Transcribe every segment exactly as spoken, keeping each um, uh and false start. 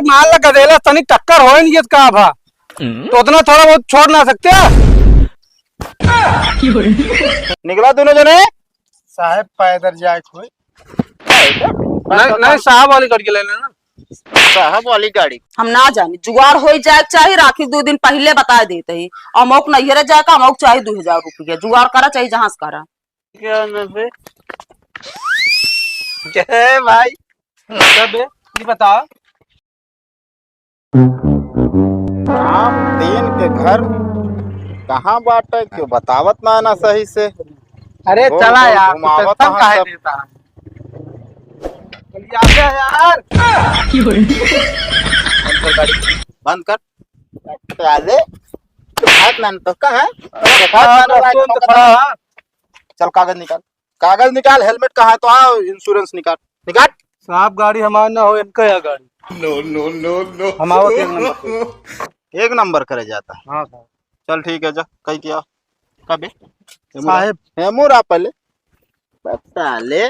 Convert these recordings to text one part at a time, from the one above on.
मार ला गदेला, तनी टक्कर होए नहीं का भा। हम्म। तो उतना थोड़ा बहुत छोड़ ना सकते? निकला दोनों जने। साहेब, पैदल जाए कोई। नहीं, नहीं, साहब वाली गाड़ी के ले लेना। साहब वाली गाड़ी। हम ना जानी, जुगाड़ होई जाए के चाही, राखी दो दिन पहिले बताए देत ही। अमौक नैहरे जाए का, अमौक चाही दो हजार रुपया, जुगाड़ करा चाही जहाँ से करा। क्या ना बे? क्या है भाई? क्या बे? ये बताओ। राम दीन के घर कहाँ बाटे, क्यों बतावत ना, ना सही से। अरे घूम, चला घूम, यार, तू घुमावत tension अहाँ काहे सब। लेता है? चलिए आते हैं यार। बंद कर गाड़ी, बंद कर। साले, हाथ ना तो कहाँ है? हाथ ना तो रखा है, फोन तो खड़ा है। चल कागज निकाल, कागज निकाल, helmet कहाँ है तो आ, insurance निकाल, निकाल। साहब, गाड़ी हमार ना हो, इनका है गाड़ी। No, no, no, no। हम आवत एक नंबर पे। एक नंबर करे जाता। हाँ साहब। चल ठीक है, जा, कहीं किया। कबे? साहेब। हेमूर आ पहले। बता ले,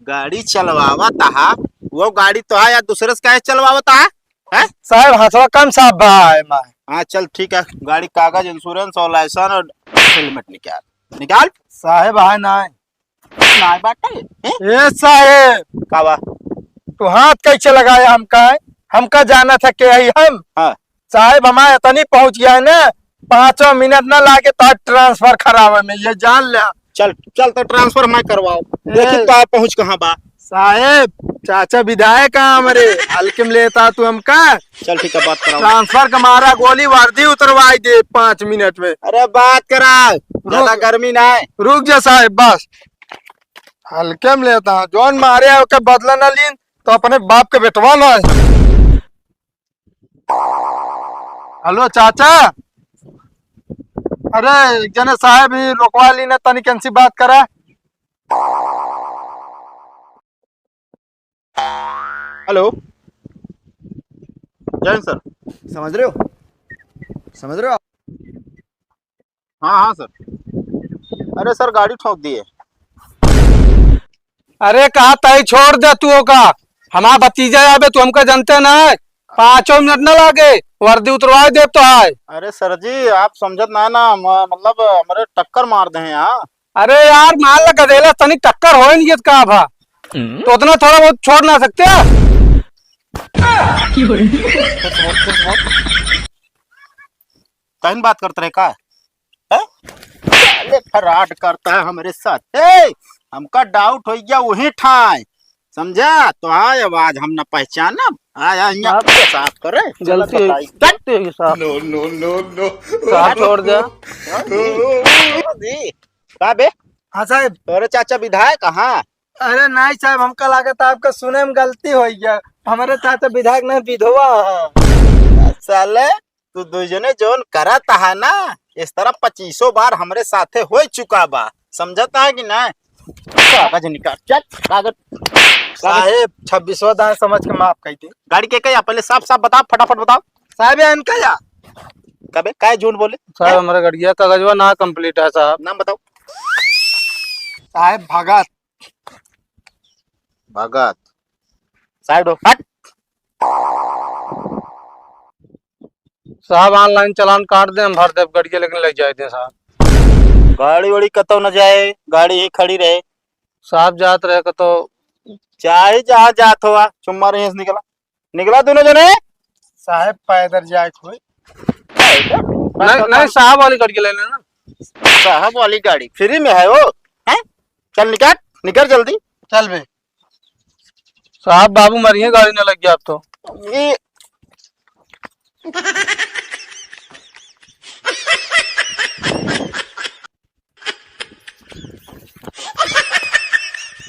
गाड़ी चलवावत हा, वो गाड़ी तो है या दूसरे से काहे चलवावत हा? हैं? साहेब, हथवा कम साफ बा है माय। हाँ, चल ठीक है, गाड़ी कागज, insurance और license और helmet निकाल, निकाल। साहेब, है ना। नाय बाटे, हैं? ए साहेब। का बा? तू हाथ कैसे लगाया हमका? हमका जाना था के ही हम? हाँ। साहेब, हमारे इतनी पहुँच गया है ना, पाँचों मिनट ना लागे तो transfer करावे में, ये जान ले। चल, चल तो transfer मैं करवाओ। ए। देखी तो पहुँच कहाँ बा। साहेब, चाचा विधायक है हमरे, हल्के में लेता तू हमका? चल ठीक है, बात कराओ। Transfer का मारा गोली वर्दी उतरवाई दे पाँच मिनट में। अरे बात करा, ज्यादा रुक। गर्मी ना है। रुक जा साहेब, बस। हल्के में लेता, जौन मारे है ओके बदला ना लीन, तो अपने बाप के बेटवा ना है। Hello चाचा, अरे एक जने साहेब ही रोकवा लीन, तनी केनसी बात करा। Hello, जय हिंद sir। समझ रहे हो, समझ रहे हो आप? हाँ, हाँ sir। अरे sir, गाड़ी ठोक दिए। अरे कहा तई छोड़ दे तू ओका, हमार भतीजा आवे, तू हमका जानते ना है। पाँचों मिनट ना लागे, वर्दी उतरवा दे तो आए। अरे sir जी, आप समझत ना ना, म-, मतलब हमरे टक्कर मार दे हैं यहाँ। अरे यार, मार ला गदेला, तनी टक्कर होए नहीं का भा? हम्म। तो उतना थोड़ा बहुत छोड़ ना सकते हैं? कहीं बात करते रहे का? हैं? साले fraud करता है हमरे साथ। ए, हमका doubt हो गया वही ठाए। समझा? तो आए आवाज हम न पहचानब। आए, आए, यहाँ साहब, पे साफ करे। गलती चलो, हुई, बताई। गलती हुई साहब। No, no, no, no। साहब, छोड़ दे। छोड़ दे। का बे? हाँ साहेब। तोरे चाचा विधायक हाँ? अरे नहीं साहेब, हमका लागत आपका सुने में गलती हो गया। हमारे चाचा विधायक नहीं, विधवा है। साले, तू दुइ जने जौन करत हा ना, इस तरह पच्चीसों बार हमरे साथे हो चुका बा, समझत हा कि ना? कागज निकाल, चल, कागज, कागज। साहेब, छब्बीसवाँ दान समझ के माफ कर दे। गाड़ी के कहे, पहले साफ साफ बताओ, फटाफट बताओ। साहेब, या इनका या? कबे, काहे झूठ बोले? साहेब, हैं? हमारा गड़िया कागजवा ना complete है, साहब। नाम बताओ। साहेब, भगत। भगत। Side हो, हट। साहब, online चालान काट दे, हम भर देब गड़िया, लेकिन ले जाए दे साहब। गाड़ी वाड़ी कतौ न जाए, गाड़ी ही खड़ी रहे। साहब जात रहे कतौ। चाहे जहाँ जात हो, चुम्मा रही से निकला, निकला दोनों जने। साहब पैदल जाए कोई। नहीं, नहीं, साहब वाली गाड़ी के ले लेना। साहब वाली गाड़ी free में है वो, हैं? चल निकल, निकल जल्दी। चल बे। साहब, बाबू मरिए, गाड़ी न लग गया अब तो। ये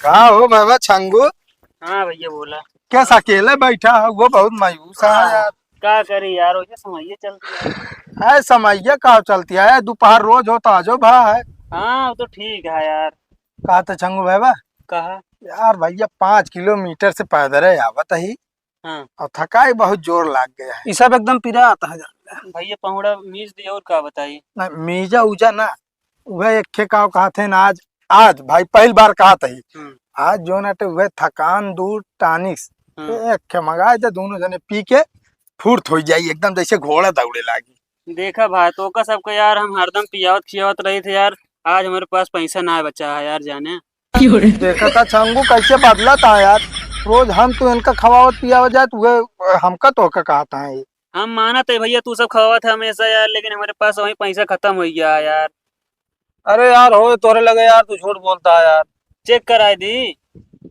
का हो बाबा छंगू? हाँ भैया बोला। कैसा अकेले बैठा है? वो बहुत मायूस है हाँ, यार। का करी यार, वैसे समइया चलती है। है समइया का चलती है, दोपहर रोज होता आजो भा है। हाँ, वो तो ठीक है यार। कहा तो छंगू बाबा? कहा? यार भैया, पाँच किलोमीटर से पैदल है आवत ही। हाँ। और थकाई बहुत जोर लाग गया है। ई सब एकदम पिरात है। भैया पहुड़ा मीज दिया, और का बताई? ना, मीजा उजा ना, वह एक खे का कहत है ना, आज, आज भाई पहली बार कहत है। हम्म। आज जो ना तो वह थकान दूर tonics, हम्म। एक खे मंगाए दे, दोनों जने पी के फुर्त होइ जाई, एकदम जैसे घोड़ा दौड़े लागी। देखा भाई, तोका सबका यार हम हरदम पियावत खियावत रही थे यार, आज हमरे पास पैसा ना बचा है यार जाने। देखा था छंगू कैसे बदला था यार, रोज हम तो इनका खवावत पियावत जात, उहे हमका तोहका कहत है। हम मानत है भैया, तू सब खवावत है हमेशा यार, लेकिन हमरे पास वही पैसा खतम होइ गया है यार। अरे यार, होए तोहरे लगे यार, तू झूठ बोलता है यार। चेक कराए दी।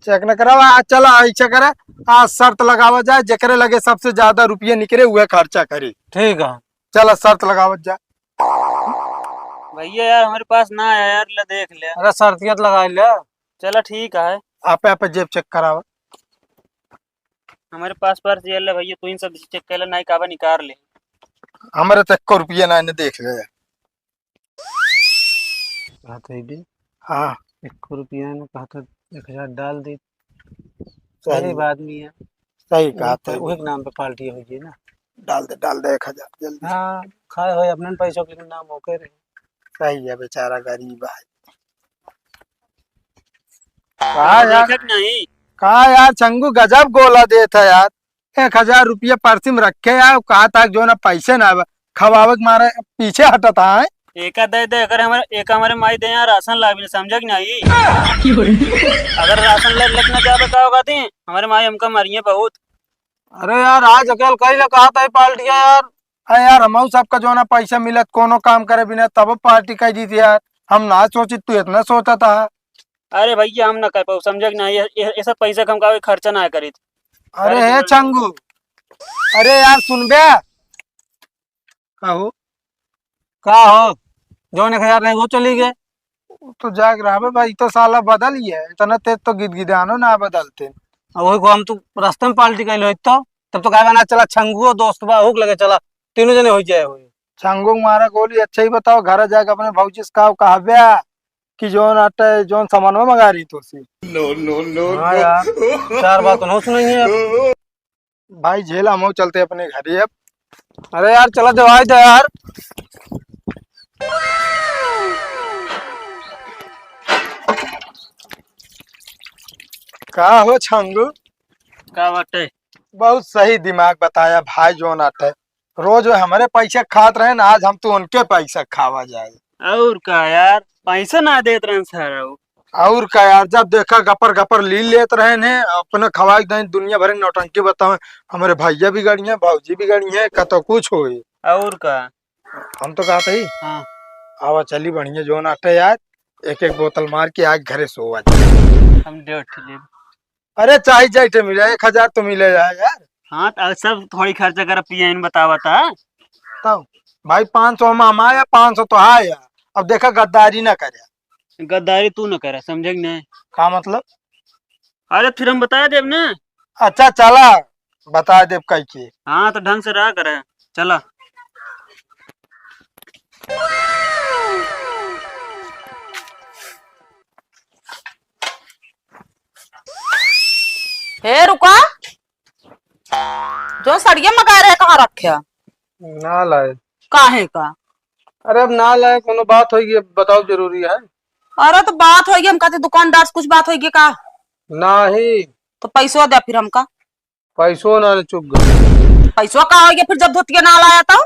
चेक न करावा, आज चला ऐसा करे, आज शर्त लगावा जाए, जेकरे लगे सबसे ज्यादा रुपया निकले उहे खर्चा करी। ठीक है। चला शर्त लगावत जाए। भैया यार, हमरे पास ना आया यार, ले देख ले। अरे शर्तिया तो लगा ले। चला ठीक है। आपे आपे जेब चेक करावा। हमरे पास पर्स ये ले भैया, तू इन सब चेक कर ले, नाहीं काबा निकाल ले। हमरे तो एको रुपया ना, इन्हें देख ले। कहत है भी। हाँ। एको रुपया ना, कहत है एक हजार डाल दे। सही। गरीब आदमी है। सही कहत है। उहे के नाम पे पार्टी होई ना। डाल दे, डाल दे एक हजार जल्दी। हाँ, खाए होए अपने पैसों के नाम ओके रहे। सही है, बेचारा गरीब है। का यार, देखत नहीं? का यार, छंगू गजब गोला देत है यार। एक हजार रुपया पर्सी में रखे है, कहा था जो ना पैसे ना बा, खवावे के मारे पीछे हटत है। एका दे दे, अगर हमारे, एका हमारे माई दे यहाँ राशन लावे, समझे कि नहीं? अगर राशन ले, लेके ना जावे का होगा थी, हमारे माई हमका मारिये बहुत। अरे यार, आज अकेल कई ला कहा था ये पार्टियां यार। अरे यार, हमहू सबका जो ना पैसा मिलत, कोनो काम करे बिना तब पार्टी कह दी थी यार। हम ना सोचित, तू इतना सोचा था। अरे भैया, हम ना कर पाऊ, समझे कि नहीं? ये, ये, ये सब पैसा के हम का खर्चा ना करित। अरे अरे हे चंगू, अरे यार सुनबे, का हो? का हो? जौन एक हजार रहे, वो चली गए। वो तो जाग रहा बे भाई, तो साला बदल ही है, इतना तेज तो गिदगिदानो ना बदलते। अब वही को हम तो रास्ते में पार्टी कैले होइत तो, तब तो कहे ना, चला छंगुओ दोस्त बा, हुक लगे चला, तीनों जने हो जाए हो। छंगू मारा गोली, अच्छा ही बताओ, घर जाके अपने भौजी से का कहबे कि जौन आटे, जौन सामानवा मंगा रही तो सी। No, no, no, हाँ no। यार, चार बात तो ना सुनाई है। भाई झेला, हम चलते अपने घर ही अब। अरे यार, चला दवाई दे यार। का हो छंगू? का बाटे? बहुत सही दिमाग बताया भाई, जौन आटे रोज वो हमरे पैसा खात रहे ना, आज हम तो उनके पैसा खावा जाए। और का यार, पैसा ना देत रहन सारा वो। और का यार, जब देखा गपर गपर ली लेत रहे ने, अपने खवाई दे, दुनिया भर के नौटंकी बतावे। हमरे भैया बिगड़ी है, भौजी बिगड़ी है, कतो कुछ होई। और का? हम तो कहत ही, हाँ। आवा चली बढ़िया जौन आटे यार, एक एक बोतल मार के आज घरे सोवा जाए। हम डेढ़ ठे लेब। अरे चाहे जैसे मिले, एक हजार तो मिले जाए यार। हाँ, तो सब थोड़ी खर्चा कर पिए, इन बतावा ता। तो भाई पाँच सौ हम आया, पाँच सौ तो आया। अब देखा गद्दारी ना करे। गद्दारी तू ना करे, समझे कि नहीं? का मतलब? अरे फिर हम बता देब ना। अच्छा चला, बता देब कह के। हाँ, तो ढंग से रहा करे, चला। हे रुका, जो सड़िया मंगाए रहे, कहाँ रखे? ना लाए। काहे का? अरे अब ना लाए, कोनो बात होई, बताओ जरूरी है। अरे तो बात होई, हम कहते दुकानदार से कुछ बात होई का? नाही। तो पैसवा दे फिर हमका। पैसो ना चुक गए। पैसवा का होई फिर जब धोतिया ना लाया तो?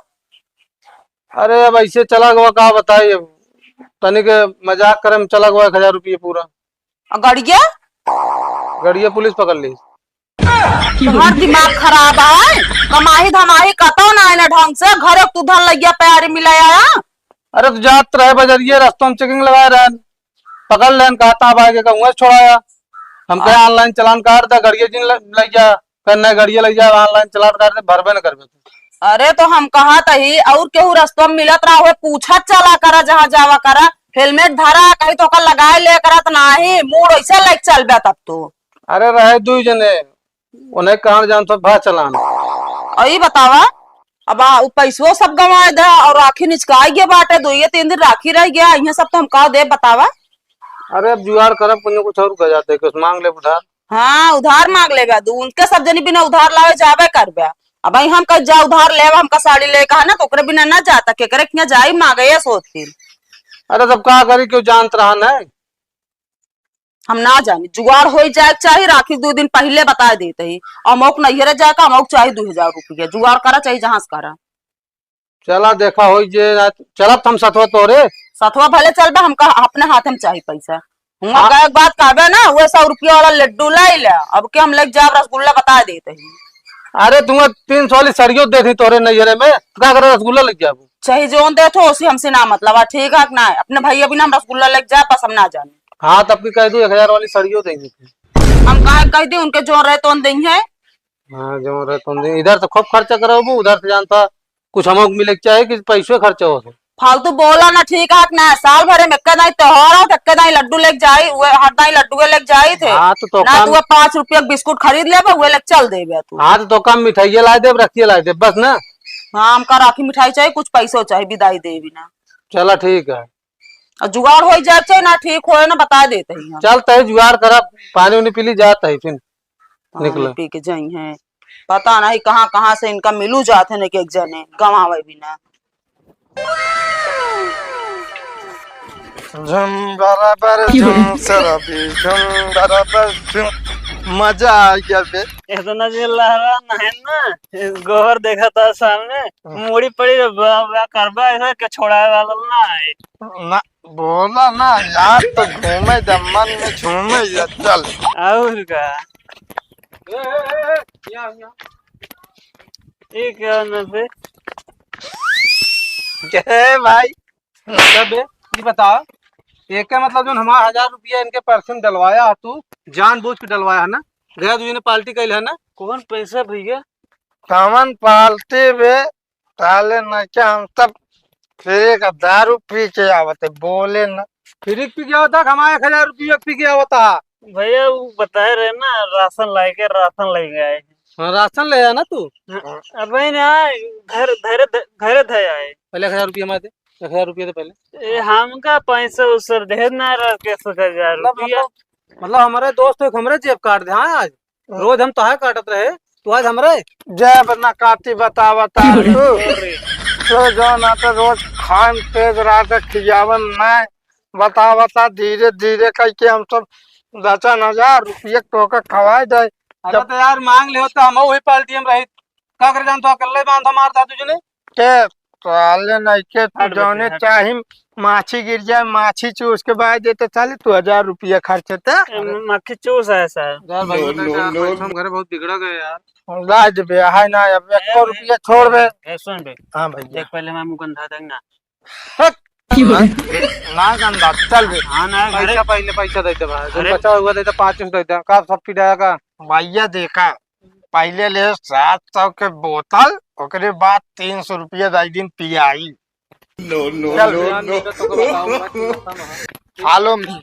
अरे अब ऐसे चला गवा, का बताई, अब तनिक मजाक करे में चला गवा एक हजार रुपये पूरा। और गड़िया? गड़िया पुलिस पकड़ ली। तुम्हार दिमाग खराब है, कमाही धमाही कतो ना है ना ढंग से, घरे तू धन लगिया प्यारी मिला आया। अरे तू जात रहे बजरिए, रस्तों में चेकिंग लगाए रहन, पकड़ लेन, कहता भाई के कहूँ छोड़ाया, हम कहे हाँ। Online चालान काट दे, गड़िए जिन ले, ले जा, कहना गड़िए ले जा, online चालान काट दे, भरबे न करबे तू। अरे तो हम कहा तही और केहू रस्तों में मिलत रहा हुए, पूछत चला करा जहाँ जावा करा, helmet धरा कहीं तो ओकर लगाए ले करा तो नाही, मूड ऐसे लेके चलबे तब तू। अरे रहे दुई जने, उन्हें कहाँ जान सब भा चलान। और ये बतावा, अब आ, उ पैसो सब गंवाए दे और राखी निचकाई गए बाटे, दो ये तीन दिन राखी रह गया, इहे सब तो हम का दे बतावा। अरे अब जुगाड़ करब, कुछ कुछ और कर जाते, कुछ मांग ले उधार। हाँ, उधार मांग लेबे, दू उनके सब जनी बिना उधार लावे जाबे करबे। अब भाई हम कहीं जा उधार लेवा, हमका साड़ी ले कहा ना, तो ओकरे बिना ना जाता, केकरे के यहाँ जाई मांगे ये सोच फिर। अरे तब का करी, क्यों जानत रहा नहीं? हम ना जानी, जुगाड़ होइ जाए के चाही, राखी के दुइ दिन पहिले बताइ देत ही। अमौक नैहरे जाए का, अमौक चाही दुइ हजार रुपया, जुगाड़ करा चाही जहाँ से करा। चला देखा होइ जे, चलब त हम सथवा तोरे। सथवा भले चलबे, हमका अपने हाथे में चाही पैसा। हुआँ हाँ। गए के बाद कहबे ना, उहे सौ रुपया वाला लड्डू लाइ ले, अब के हम लइके जाब रसगुल्ला बताइ देत ही। अरे तुहैं तीन सौ वाली सड़ियो देत ही तोरे नैहरे में, त का करे रसगुल्ला लइके जाबू? चाही जौन देत हो, ओसे हमसे ना मतलब है, ठीक है कि ना? अपने भइया बिना हम रसगुल्ला लइके जाब, बस हम ना जानी। हाँ, त अबकी कहि दू, एक हजार वाली सड़ियो देंगे। हम काहे कहि दी, उनके जौन रहे तौन देइहैं। हाँ, जौन रहे तौन देइहैं। इधर से खूब खर्चा करबू, उधर से जानता कुछ हमहू के मिले के चाही कि पैसो खर्चा होत है। फालतू बोला ना, ठीक है कि ना? साल भरे में एक्के दाई त्योहार होत, एक्के दाई लड्डू लइके जाई, उहे हर दाई लड्डुए लइके जाई थे। हाँ, तो, तो ना काम तू पाँच रुपया के बिस्कुट खरीद लेबे, उहे लइके चल देबे तू। हाँ, तो, तो काम मिठाइये लाइ देब, रखिये लाइ देब, बस ना। हाँ, हमका राखी मिठाई चाही, कुछ पैसो चाही, बिदाई देबी ना। चला ठीक है। अउर जुगाड़ होइ जाए चाही ना, ठीक होए ना, बताइ देत ही हम। चल तही जुगाड़ करा, पानी उनी पी ली, जात ही फिर। पानी निकला। पी के जइहैं। पता नहीं कहाँ कहाँ से इनका मिलू जात है, एक एक जने गंवावे बिना। झुम बराबर क्यों? झुम सरबी झुम बराबर झुम। मजा आ गया बे। इतना जे लहरा नहीं ना, गोबर देखा था सामने, हाँ। मुड़ी पड़ी रे बा, बा करबा ऐसा के छोड़ाए वाला ना है। ना, बोला ना यार, तो घूमे दे, मन में झूमे दे, चल। और का? ए, ए, ए, ए, यहाँ, यहाँ। ये क्या ना बे? ए भाई, अच्छा बे, ये बता, एक का मतलब जो हमारा हजार रुपया इनके पर्स में डलवाया है तू, जानबूझ के डलवाया है ना? गया तुझे ने पार्टी कैल है ना? कौन पैसा भैया? कौन पार्टी बे? साले नइके हम सब फ्री का दारू पी के आवत है, बोले ना। फ्री पी के आवत है, हमारे एक हजार रुपया पी के आवत है। भैया, वो बताए रहे ना, राशन लाए के, राशन लेके आए हैं। हाँ, राशन ले आया ना तू? हाँ, अबे ना, घर, धरे ध-, घरे धरे आए। पहले एक हजार रुपया हमारे दे, एक हजार रुपया दे पहले। ए, हमका पैसा उसा दे ना रहा, कैसे एक हजार मतलब, रुपया? मतलब, मतलब, हमारे दोस्त एक हमरे जेब काट दे, हाँ, आज। रोज हम तोहार काटत रहे, तू आज हमरे। जय बन्ना काटी बता बता तू। तो जौन आता रोज खान तेज रात खियावन नहीं, बता बता धीरे धीरे करके हम सब दस हजार रुपये तोका खवाए दे। अरे जब तो यार मांग ले होता हम वही पार्टी हम रही। का कर जान तो अकेले बांध मार था तुझे ने? के साले नइके तू हट बेटे, जौने हट। चाही माछी गिर जाए, माछी चूस के बाय देते साले तू हजार रुपया खर्च होता। ए, म-, मक्खी चूस है सर। यार भाई, नो, बता नो, यार, नो, पैसा हम घरे बहुत बिगड़ा गए यार। लाज बे, हाय ना, अब ए, एक सौ ए, रुपया छोड़ बे। ए, सुन बे। हाँ भैया। देख पहले मैं मुंह गंधा देंगे ना। हट। क्यों? ना गंधा, चल बे। हाँ ना, घरे पैसा पहले पैसा दे दे भाई। अरे। बचा हुआ दे दे, पाँच सौ दे दे। का सब पिटाया का? भैया देखा, पहले ले सात सौ के बोतल, ओकरे बाद तीन सौ रुपया दाई दिन पियाई। नो, नो, चल। No, no. Follow me।